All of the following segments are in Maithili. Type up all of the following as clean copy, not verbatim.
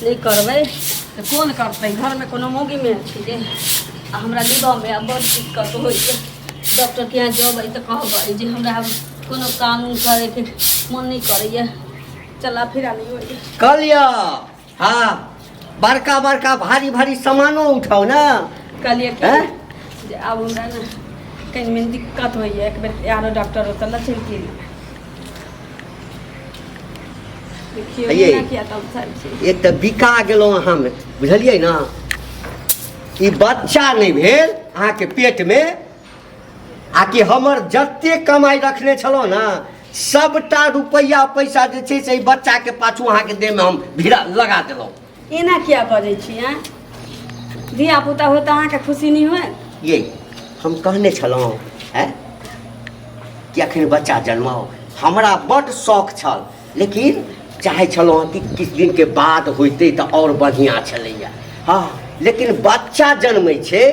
नहि करबै तऽ कोन करतै घरमे कोनो मौगी मे छै जे आ हमरा लिबऽमे आब बड्ड दिक्कत होइए डॉक्टरके यहाँ जेबै तऽ कहबै जे हमरा आब कोनो काम उम करैके मन नहि करैए चला फिरा नहि होइए कऽ लिअ हँ बड़का बड़का भारी भारी सामानो उठाउ ने। कहलियै कि हैं? जे आब हमरा ने कनि मनि दिक्कत होइए, एक बेर आरो डॉक्टर ओतऽ लऽ चलतियै ने। देखियौ। ये। एना किया तमसायल छी? एक तऽ बिका गेलहुँ हम, बुझलियै ने? ई बच्चा नहि भेल अहाँके पेटमे आ कि हमर जते कमाइ रखने छलहुँ ने, सबटा रुपैआ पैसा जे छै से एहि बच्चाके पाछू अहाँके देहमे हम भिड़ा लगा देलहुँ। एना किया बजै छी? आँय, धिया पुता हो तऽ अहाँके खुशी नहि होय? ये हम कहने छलहुँ आँय कि अखन बच्चा जन्माउ, हमरा बड्ड शौक छल, लेकिन चाहै छलहुँ कि किछु दिनके बाद होइतै तऽ आओर बढ़िआँ छलैए। हँ, लेकिन बच्चा जन्मै छै,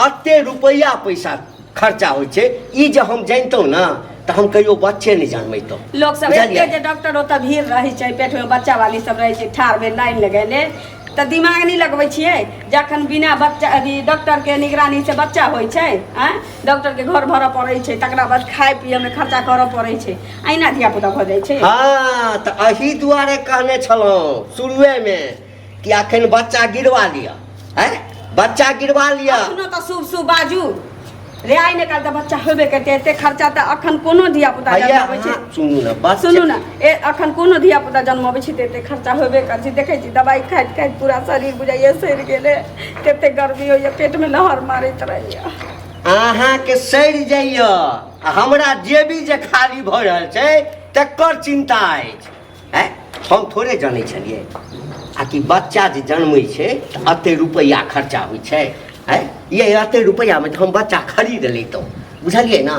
एते रुपैआ पैसा खर्चा होइ छै, ई जे हम जनितहुँ ने तऽ हम कहियो बच्चे नहि जन्मैतहुँ। लोक सब बुझलियै? एते जे डॉक्टर ओतऽ भीड़ रहै छै, पेटमे बच्चा वाली सब रहै छै ठाढ़ भेल लाइन लगेले, तऽ दिमाग नहि लगबै छियै? जखन बिना बच्चा अथी डॉक्टरके निगरानी से बच्चा होइ छै, आँय, डॉक्टरके घर भरऽ पड़ै छै, तकरा बाद खाय पियऽमे खर्चा करऽ पड़ै छै, अहिना धिया पुता भऽ जाइ छै। हँ, तऽ एही दुआरे कहने छलहुँ शुरुएमे कि अखन बच्चा गिरवा लिअ, आँय, बच्चा गिरवा लिअ। अखनो तऽ शुभ शुभ बाजू रे, आइ ने काल्हि तऽ बच्चा होबे करतै। एते खर्चा तऽ अखन कोनो धिया पुता भैया, जन्मबै छै। अहाँ सुनू ने बच्चा। सुनू ने, ए अखन कोनो धिया पुता जन्मबै छै तऽ एते खर्चा होबे करै छै। देखै छी, दबाइ खाइत खाइत पूरा शरीर बुझाइए सड़ि गेलै। कते गर्मी होइए, पेटमे लहर मारैत रहैए। अहाँके सड़ि जाइए आ हमरा जेबी जे खाली भऽ रहल छै तकर चिन्ता अछि। आँय, हम थोड़े जानै छलियै आ कि बच्चा जे जन्मै छै तऽ एते रुपैआ खर्चा होइ छै। आँय ये, एते रुपैआमे तऽ हम बच्चा खरीद लैतहुँ, बुझलियै ने?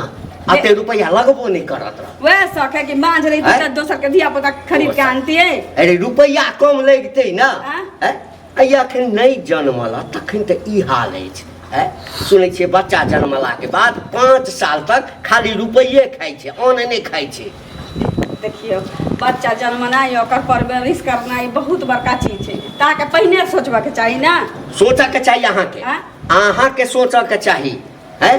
एते रुपैआ लगबो नहि करत रह। वएह शौक है कि माँझ रहितै आँय? तऽ दोसर के धिया पुता खरीद के आनतियै। अरे, रुपैआ कम लगितै ने। आँय? आँय, आइ अखन नहि जन्मल हँ, तखन तऽ ई हाल अछि। आँय, सुनै छियै बच्चा जन्मलाके बाद 5 साल तक खाली रुपैए खाइ छै, अन्न नहि खाइ छै। देखियौ, बच्चा जन्मनाइ, ओकर परवरिश करनाइ बहुत बड़का चीज छै, तऽ अहाँके पहिने सोचबाके चाही ने। सोचऽके चाही अहाँके। आँय? अहाँके सोचऽके चाही। है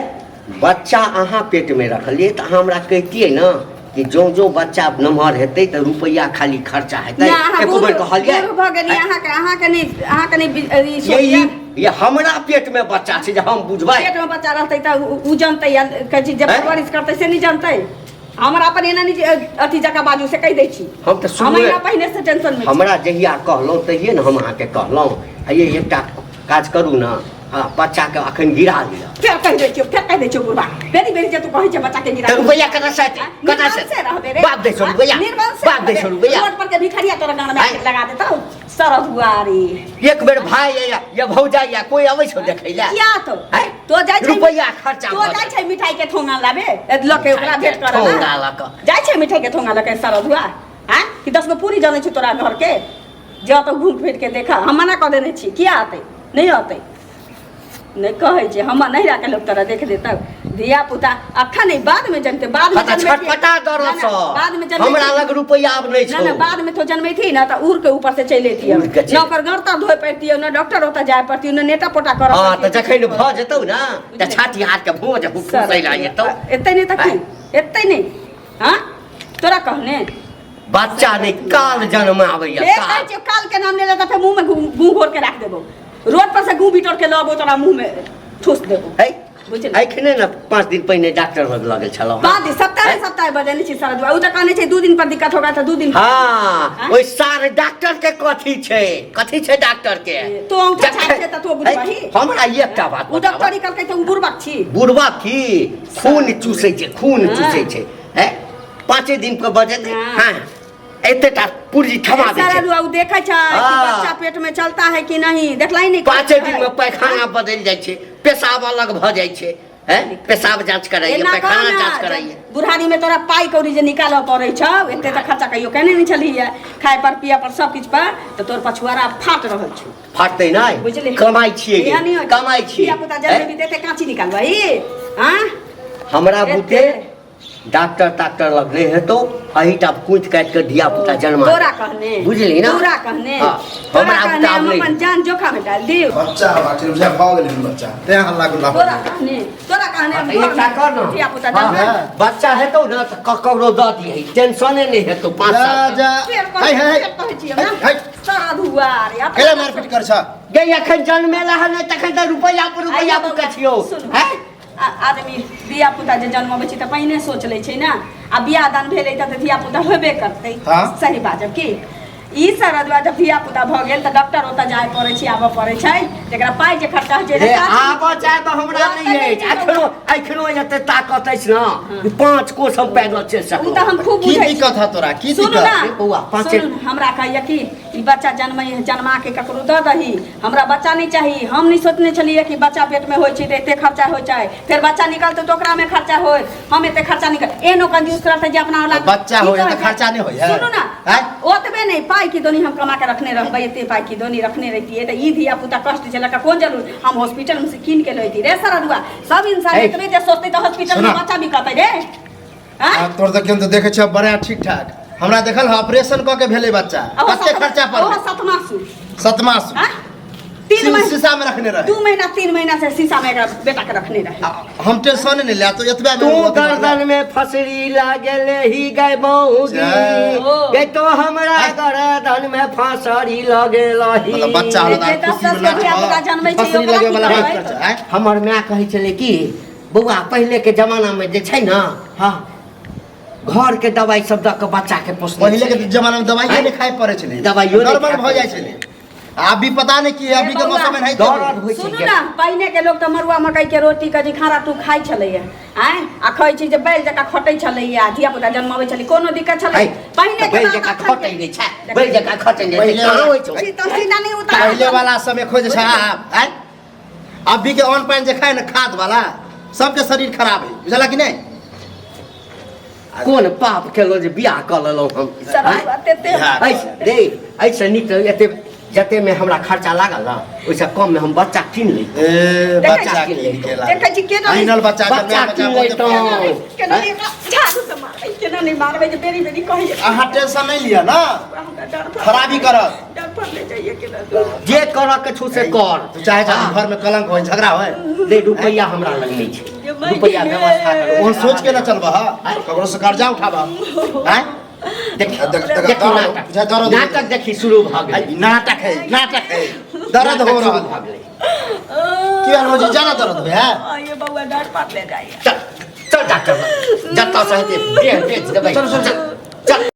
बच्चा अहाँ पेटमे रखलियै तऽ अहाँ हमरा कहितियै ने कि जौं जौं बच्चा नमहर हेतै तऽ रुपैआ खाली खर्चा हेतै। ना, अहाँ एको बेर बूढ़ कहलियै? बूढ़ भऽ गेलियै, अहाँके नहि, अहाँके नहि ई ये सोचैया। ई ये हमरा पेटमे बच्चा छै जे हम बुझबै? पेटमे बच्चा रहतै तऽ उ जनतै या कहै छी जे आँय? परवरिश करतै से नहि जनतै? हमरा अपन एना नहि जे अथी जकाँ बाजू से कहि दै छी। हम तऽ हम शुरुए एना पहिने से टेंशन मे छी। हमरा जहिया कहलहुँ तहिये ने हम अहाँके कहलहुँ। आ ये एकटा काज करू ने, हँ, बच्चाके अखन गिरा लिअ। फेर कहि दै छियौ, फेर कहि दै छियौ बुढ़बा, बेरी बेरी जे तू कहै छै बच्चा के गिरा। तऽ रुपैआ कतऽ से एतै? कतऽ से? निर्वंशे रहबे रे। बाप दै छौ रुपैआ? निर्वंशे बाप दै छौ रहबे। रुपैआ? रोड पर के भिखारिया तोरा गाँड में आँय? लगा देतौ सरहुआरी। एक बेर भाई या या भौजाई या कोई अबै छौ देखै लए? किया तो आँय? तो जाइ छै। रुपैआ खर्चा तो भऽ जाइ जाइ। छै मिठाई के ठोंगा लाबे, ए लऽ के ओकरा भेंट करऽ ठोंगा ना। लऽ कऽ। जाइ छै मिठाई के ठोंगा लऽ के सरहुआ। आँय, कि 10 गो पूरी जनै छै तोरा घर के? जा तऽ घूम फिर के देखा। हम मना कऽ देने छी, किया अतै नहि अतै नहि कहै छै। हमर नहिरा के लोक तोरा देख देतौ। धिया पुता अखन नहि, बाद में जनते, बाद में हँ तऽ जनमेथिन। छटपटा दरद ना, ना, सँ। बाद में जनमेथिन। हमरा लग रुपैआ आब नहि ना, ना, छौ। बाद में तो जनमेथी ना तऽ उड़ के ऊपर से चलि अयतियै। उड़ के चलि। न ओकर घर तर धोए पड़तियै, न डॉक्टर ओतऽ जाय पड़तियै, न नेटा पोटा करऽ हँ, तऽ पड़तियै। जखन भऽ जेतौ ने तऽ छाती हाथ के भोज फुसै लए जेतौ। एतै नहि तऽ की एतै नहि? हँ, तोरा कहने बच्चा नहि, काल जन्म आबैया। फेर कहै काल छियौ, काल के नाम लेले तऽ फेर मुँह में गूँ घोर के राख देबौ। रोड पर से गूँ बिटोर के लबो, तोरा मुँह में ठूस देबो। है बुझलियै? एखने ने 5 दिन पहिने डॉक्टर लग लगल छलहुँ। 5 दिन, सप्ताह हैं? सप्ताह बजने छी सारा दुआ। उ तऽ कहने छै 2 दिन पर दिक्कत होगा तऽ 2 दिन पर। हँ। हैं? ओहि सार डॉक्टर के कथी छै, कथी छै डॉक्टर के? तो अंगूठा छाप छै तऽ तो बुझबही। है, हमरा एकटा बात उ बताबऽ। डॉक्टरी करकै तऽ उ बुड़बक छी। बुढ़वा की खून चूसै छै, खून हँ। चूसै छै। है 5 दिन के बजे हँ। हँ, एतेटा पुर्जी थमा दै सारा छै। दुआ उ देखै छै कि हाँ। बच्चा पेट में चलता है कि नहीं, देखला ही नहीं। 5 दिन में पैखाना बदलि जाइ छै, पेशाब अलग भऽ जाइ छै। हैं, पेशाब जांच कराइए, एना कह पैखाना ना, जांच कराइए। बुढ़ारी में तोरा पाई कौड़ी जे निकालऽ पड़ै छौ, एते तऽ खर्चा कहियो केने नहि छलही, खाय पर पिए पर सब किछु पर, तऽ तोर पछुआरा फाट रहल छौ। फाटतै नहि? बुझली? कमाइ छियै गे, एहन नहि होइ छै। कमाइ छियै। धिया पुता जन्मेबी तऽ एते काँची निकालबही? हाँ? हमरा बुते एते। डॉक्टर ताक्टर लग नहि हेतौ, एहिटा कुटि काटि कऽ धिया पुता जन्मा तोरा कहने बुझली ना? तोरा कहने। हाँ, तोरा हमरा कहने बुता हम नहि। अपन जान जोखा में डाल दियो। बच्चा होबाक छै, बुझा भऽ गेलै हन बच्चा, तें हल्ला गुल्ला हो तोरा गेलै। कहने, तोरा कहने हम हाँ, तऽ एकटा कर ना। धिया पुता हाँ, जन्मा। हाँ। बच्चा हेतौ ने तऽ ककरो दऽ दिही, टेंशने नहि हेतौ 5 जा साल तक। जा। फेर है है कहै, फेर कहै छियै है ना। है। साधु आरे अपना कैला मारपीट कर छ? गे एखन जन्मेला है नहि तखन तऽ रुपैआ पर रुपैआ आइयो बुकै छियौ। सुनू। हैं? आदमी धिया पुता जे जन्मबै छै तऽ पहिने सोच लै छै ने, आ बियाह दान भेलै तऽ धिया पुता होबे करतै। हाँ। सही बाजब की ई सरदुआ जब धिया पुता भऽ गेल तऽ डॉक्टर ओतऽ जाय पड़ै छै, आबऽ पड़ै छै, जकरा पाइ जे खर्चा होइ छै। रे आबऽ जाय तऽ हमरा नहि अछि, एखनो एखनो एते ताकत अछि ने, 5 कोस हम पैदल चलि ओ सकलहुँ। तऽ हम खूब की बुझै छी। दिक्कत है तोरा? की सुनू दिक्कत? ना, रे बौआ, पाँचे- सुनू ने, हमरा कहैया कि ई बच्चा जन्मै जन्मा के ककरो दऽ दही, हमरा बच्चा नहि चाही। हम नहि सोचने छलियै कि बच्चा पेटमे होइ छै तऽ एते खर्चा होइ छै, फेर बच्चा निकलतै तऽ ओकरामे खर्चा होय, हम एते खर्चा नहि कर। एहनो कंजूस रहतै जे अपना औलाद बच्चा की होय कहै तऽ छै? खर्चा नहि होय है? सुनू ना, आँय? ओतबे नहि, पाइ की दोनी हम कमा के रखने रहबै, एते पाइ की दोनी रखने रहितियै तऽ ई धिया पुता कष्ट झेलक कोन जरूर, हम हॉस्पिटल में से कीन के लैती रे सरदुआ। सब इंसान हे। एतबे जे सोचतै तऽ हॉस्पिटल में सुना। बच्चा बिकतै रे। आँय? आ, तोर देखियौ तऽ देखै छियौ बड़ा ठीक ठाक, हमरा देखल हँ ऑपरेशन कऽ के भेलै बच्चा, ओहो कते खर्चा ओहो पड़लै? सतमा सु सतमा सु। आँय? 3 महीना शीशा में रखने रहे। 2 महीना 3 महीना से शीशा में एकरा बेटा के रखने रहे। आ, हम टेंशन नहीं ले तो एतबे में तू गर्दन में फसरी लागल ही गए मौगी, जय। गे तो हमरा आय। गर्दन में फसरी लगेल ही। मतलब बच्चा होला जे दस खुशी दस में के धिया पुता जन्मै छै, फसरी ओकरा लगे की वाला बात करबै? कर छै, आँय? हमर माय कहै छलै कि बौआ पहिले के जमाना में जे छै ना, हाँ, घर के दवाई सब दऽ के बच्चा के पोसने पहिले के छलै। जमाना में दवाइयो आँय? नहि खाय पड़ै छलै, दवाइयो नहि नॉर्मल खाय भऽ पड़ै जाइ छलै। अभी पता नहीं की अभी के बौआ, मौसम में नहीं दर्द होइ छै। सुनू ना, पहिने के लोग तऽ मरुआ मकई के रोटी के जे खाना तू खाइ छलैया, आँय, आ खाइ छी जे बैल जकाँ खटै छलैया, धिया पुता जन्मबै छलै, कोनो दिक्कत छलै है, पहिने तऽ के बैल बात जकाँ अखन के- खटै नहि छै, बैल जकाँ खटै नहि छै, पहिले कहाँ होइ छौ? छी तऽ सीधा नहि उतार। पहिले वाला समय खोज छै आब, आँय? अभी के अन्न पानि जे खाय ने खाद वाला, सबके शरीर खराब है, बुझला कि नहीं? कोन पाप केलहुँ जे बियाह कऽ लेलहुँ हम? सब आँय? तेते बियाह ऐसे रे, ऐसे नीक तऽ एते जते में हमरा खर्चा लागल ना, ओहिसँ कम में हम बच्चा कीन लै। ए देखै बच्चा छी। कीन के ला। देखै छी केना आइनल बच्चा बच्चा जन्मे कीन बच्चा लैतहुँ। केना नहि एकरा झाड़ू से मारबै, केना नहि मारबै जे बेरी बेरी कहैए। अहाँ टेंशन नहीं लिअ ना, हमरा डर पर- खराबी करत। डर पर ले जाइए केना दूर। जे करऽ के छौ से कर। तू चाहे छै घर में कलंक होय, झगड़ा होय। रे रुपैआ हमरा लग नहि छै, रुपैआ व्यवस्था कर। ओहन सोच के ना चलबह, ककरो से कर्जा उठाबह, आँय? देखी, देख- देख- देखी दर्द- नाटक। बुझा दर्द हो नाटक देखी शुरू भऽ गेलै। आई, नाटक है, नाटक है, दर्द हो नाटक शुरू रहल। भऽ गेलै। की भेल भौजी, ज्यादा दर्द होय है? आइए बौआ, डर पर ले जाइए। चल चल डॉक्टर, जतऽ से हेतै देह बेच देबै। चल, चल, चल। चल।